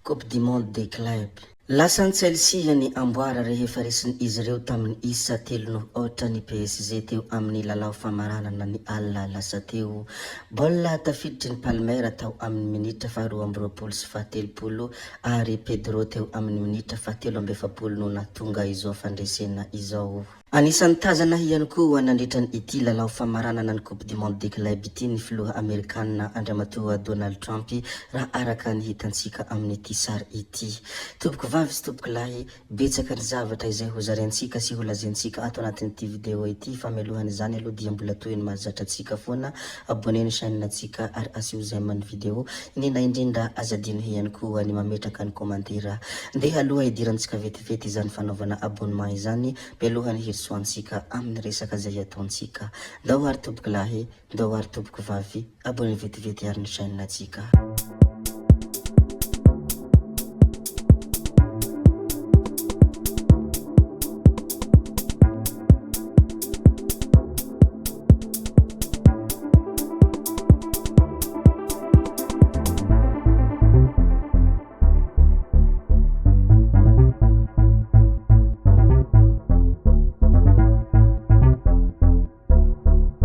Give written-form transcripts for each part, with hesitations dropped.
Coupe du monde des clubs. Lasan'i Chelsea ny amboara rehefa resin'izy ireo tamin'ny isa telo noho aotra ny PSG teo amin'ny lalao famaranana ny alina lasa teo. Baolina tafiditry ny Palmer tao amin'ny minitra faharoa amby roapolo sy fahatelopolo ary Pedro teo amin'ny minitra fahatelo amby efapolo no nahatonga izao fandresena izao. Anisan'ny tazana ihany koa nandritra ity lalao famaranana ny Coupe du monde des clubs ity ny filoha amerikanina Andriamatoa Donald Trump raha araka ny hitantsika amin'ity sary ity. Tompoko vavy sy tompoko lahy, betsaka ny zavatra izay hozaraintsika sy holazaintsika ato anatin'ity vidéo ity fa mialohan'izany aloha dia mbola toy ny mahazatra antsika foana, abonner ny chaîne-ntsika ary asio j'aime ny vidéo, indrindra indrindra aza adino ihany koa ny mametraka ny commentaire. Ndeha aloha hidirantsika vetivety izany fanaovana abonnement izany mialohan'ny hirosoantsika amin'ny resaka izay ataontsika. Ndao ary tompoko lahy, ndao ary tompoko vavy, abonner vetivety ary ny chaîne-ntsika.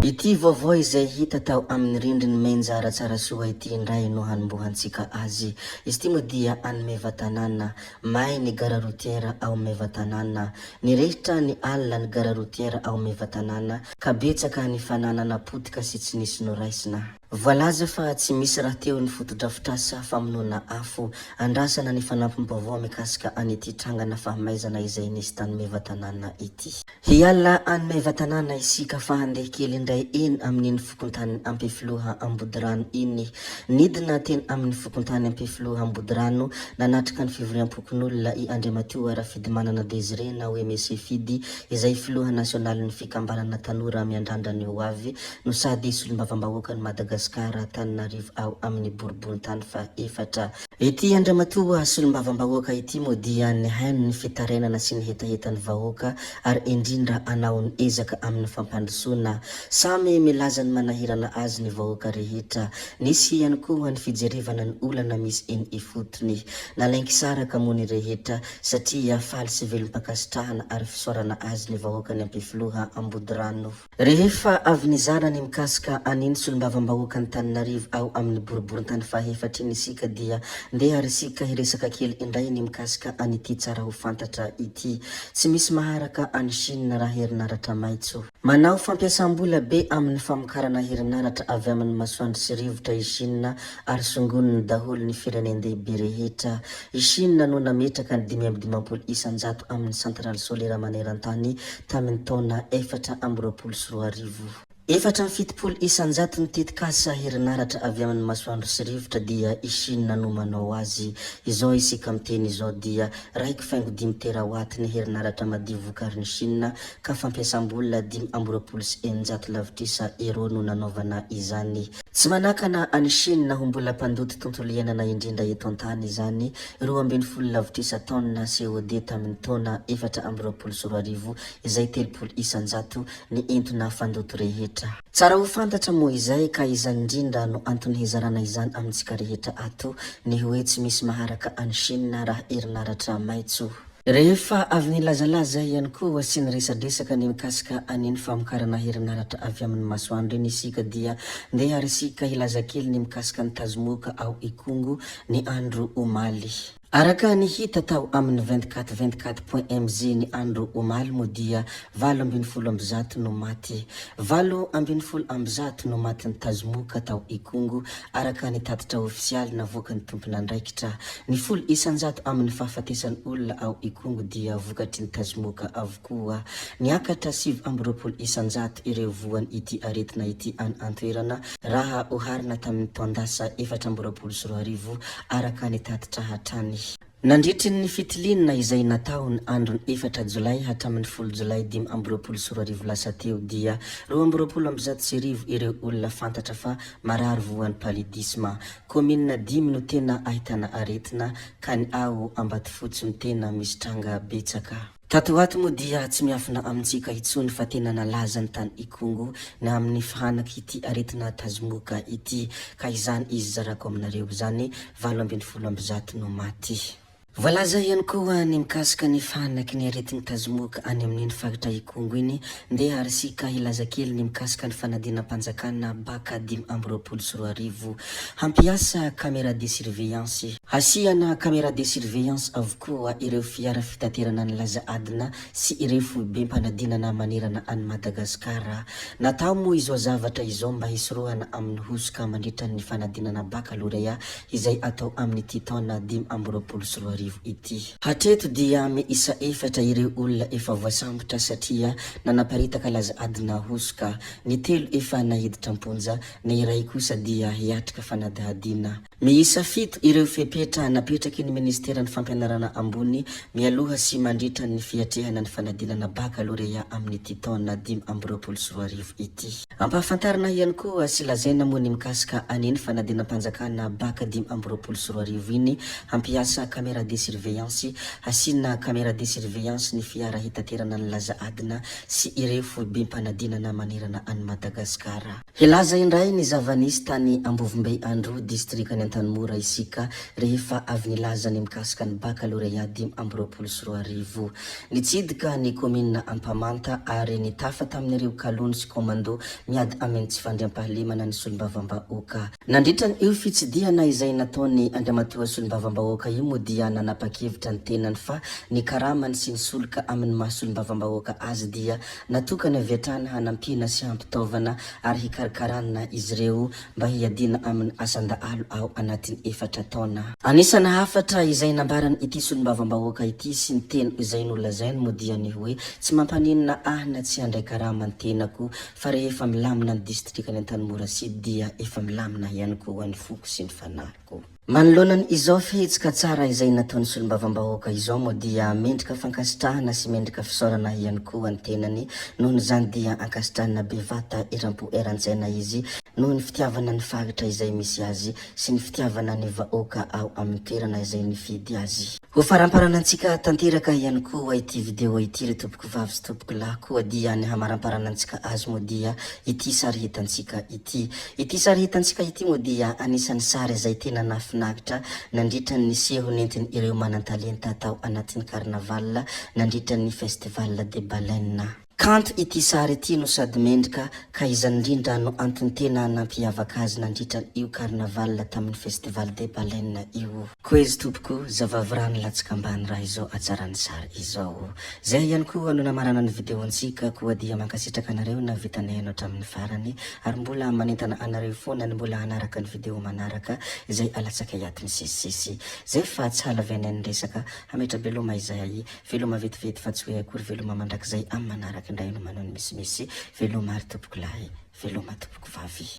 Ity vaovao izay hita tao amin'ny rindrin'i Menja Ratsarasoa ity indray no hanombohantsika azy. Izy ity moa dia any Mevatanàna. May ny gara routière ao Mevatanàna. Nirehitra ny alina ny gara routière ao Mevatanàna ka betsaka ny fananana potika sy tsy nisy noraisina. Voalaza fa tsy misy rahateo ny fotodrafitrasa famonoana afo. Andrasana ny fanampim-baovao mikasika an'ity trangana fahamaizana izay nisy tany Mevatanàna ity. Hiala any Mevatanàna isika fa handeha kely indray eny amin'iny fokontany Ampefiloha Ambodirano iny. Nidina teny amin'ny fokontany Ampefiloha Ambodirano nanatrika ny fivoriam-pokonolona i Andriamatoa Rafidimanana Désiré na hoe Monsieur Fidy izay filoha nasionalin'ny fikambanana Tanora Miandrandra ny ho avy no sady solombavambahoakan'i Madagasikara Antananarivo ao amin'ny boriborintany fahaefatra. Ity Andriamatoa solombavambahoaka ity moa dia nihaino ny fitarainana sy ny hetahetan'ny vahoaka ary indrindra hanao ny ezaka amin'ny fampandrosoana. Samy milaza ny manahirana azy ny vahoaka rehetra. Nisy ihany koa ny fijerevana ny olana misy eny ifotony. Nalain-kisaraka moa ny rehetra satria faly sy velom-pankasitrahana ary fisaorana azy ny vahoakan'i Ampefiloha Ambodirano. Rehefa avy nizara ny mikasika an'iny solombavambahoakan'Antananarivo ao amin'ny boriborintany fahefatra iny isika dia ndeha ary isika hiresaka kely indray ny mikasika an'ity tsara ho fantatra ity. Tsy misy maharaka an'i Chine raha herinaratra maitso. Manao fampiasam-bola be amin'ny famokarana herinaratra avy amin'ny masoandro sy rivotra i Chine ary songoniny daholo ny firenen-dehibe rehetra. I Chine no nametraka ny 55% amin'ny centrale solaire maneran-tany tamin'ny taona 2024. 74% ny tetikasa herinaratra avy amin'ny masoandro sy rivotra dia i Chine no manao azy. Izao isika miteny izao dia raiky faingo dimy terawatt ny herinaratra madio vokarin'i Chine ka fampiasam-bola 625 lavitrisa euros no nanaovana izany. Tsy manakana an'i Chine ho mbola mpandoto tontolo iainana indrindra eto an-tany izany, 12 lavitrisa taonina CO2 tamin'ny taona 2024, izay 30% ny entona fandoto rehetra. Tsara ho fantatra moa izay ka izany indrindra no antony hizarana izany amintsika rehetra ato, ny hoe tsy misy maharaka an'i Chine raha herinaratra maitso. Rehefa avy nilazalaza ihany koa sy niresadresaka ny mikasika an'iny famokarana herinaratra avy amin'ny masoandro iny isika dia ndeha ary isika hilaza kely ny mikasika ny tazomoka ao Ikongo ny andro omaly. Araka ny hita tao amin'ny 24 24 point mg ny andro omaly moa dia 118 no maty. 118 no matin'ny tazomoka tao Ikongo araka ny tatitra ofisialy navoakan'ny tompon'andraikitra. Ny 10% amin'ny fahafatesan'ny olona ao Ikongo dia vokatry ny tazomoka avokoa. Niakatra 29% ireo voan'ity aretina ity any an-toerana raha oharina tamin'ny taon-dasa 2024, araka ny tatitra hatrany. Nandritry ny fitiliana izay natao ny andron'ny 4 jolay hatramin'ny 10 jolay 2025 lasa teo dia 1122 ireo olona fantatra fa marary voan'ny paludisme. Kaominina dimy no tena ahitana aretina ka ny ao Ambatofotsy no tena misy tranga betsaka. Tato ho ato moa dia tsy miafina amintsika intsony fa tena nalaza ny tany Ikongo ny amin'ny fahanak'ity aretina tazomoka ity ka izany izy zarako aminareo izany 118 no maty. Voalaza ihany koa ny mikasika ny fahanaky ny aretin'ny tazomoka any amin'iny faritra Ikongo iny. Ndeha ary isika hilaza kely ny mikasika ny fanadinam-panjakana Bacc 2025. Hampiasa caméra de surveillance. Hasiana caméra de surveillance avokoa ireo fiara fitaterana ny laza adina sy ireo foibem-panadinana manerana an'i Madagasikara. Natao moa izao zavatra izao mba hisorohana amin'ny hosoka mandritra ny fanadinana bakalorea izay atao amin'ity taona 2025 ity. Hatreto dia miisa efatra ireo olona efa voasambotra satria nanaparitaka laza adina hosoka. Ny telo efa naiditra am-ponja, ny iray kosa dia hiatrika fanadihadiana. Miisa fito ireo fepetra napetraky ny Ministeran'ny Fampianarana Ambony mialoha sy mandritra ny fiatrehana ny fanadinana bakalorea amin'ity taona 2025 ity. Ampahafantarina ihany koa sy lazaina moa ny mikasika an'iny fanadinam-panjakana Bac 2025 iny, hampiasa caméra de surveillance, hasiana caméra de surveillance ny fiara hitaterana ny laza adina sy ireo foibem-panadinana manerana an'i Madagasikara. Hilaza indray ny zava-nisy tany Ambovombe Androy, distrikan'i Antanimora isika rehefa avy nilaza ny mikasika ny bakalorea 2025. Nitsidika ny kaominina Ampamanta ary nitafa tamin'ireo kalony sy komando miady amin'ny tsy fandriampahalemana ny solombavambahoaka. Nandritra io fitsidihana izay nataon'i Andriamatoa solombavambahoaka io moa dia nanapa-kevitra ny tenany fa ny karamany sy ny solika amin'ny maha solombavambahoaka azy dia Natokana avy hatrany hanampiana sy hampitaovana ary hikarakarana izy ireo mba hiadiana amin'ny asan-dahalo ao anatin'ny efatra taona. Anisana hafatra izay nambaran' ity solombavambahoaka ity sy ny teny izay nolazainy moa dia ny hoe tsy mampaninona ahy na tsy handray karama ny tenako fa rehefa milamina ny distrikan'i Antanimora Sud dia efa milamina ihany koa ny foko sy ny fanahiko. Manoloana ny izao fihetsika tsara izay nataon'ny solombavambahoaka izao moa dia mendrika fankasitrahana sy mendrika fisaorana ihany koa ny tenany, nohon'izany dia ankasitrahana bevata eram-po eran-tsaina izy noho ny fitiavana ny faritra izay misy azy sy ny fitiavana ny vahoaka ao amin'ny toerana izay nifidy azy. Ho faramparanantsika tanteraka ihany koa ity video ity ry tompoko vavy sy tompoko lahy koa dia ny hamaramparanatsika azy moa dia ity sary hitantsika ity. Ity sary hitantsika ity moa dia anisan'ny sary izay tena nahafinaritra nandritra ny seho nentin ireo manan-talenta tao anatin'ny carnaval nandritra ny festival des baleines. Kanto ity sary ity no sady mendrika ka izany indrindra no antony tena nampiavaka azy nandritra io carnaval tamin'ny festival des baleines io. Koezy tompoko, zavavirano latsaka ambany raha izao hatsaran'ny sary izao. Zay ihany koa no namarana ny video-ntsika koa dia mankasitraka anareo nahavita nihaino hatramin'ny farany ary mbola manentana anareo foana ny mbola hanaraka ny video manaraka izay alatsakay ato misesisesy. Zay fa tsy halavianay ny resaka, hametra-beloma izahay. Veloma vetivety fa tsy hoe akory veloma mandrakizay amin'ny manaraka indray no manao ny misimisy veloma ary tompoko lahy veloma tompoko vavy.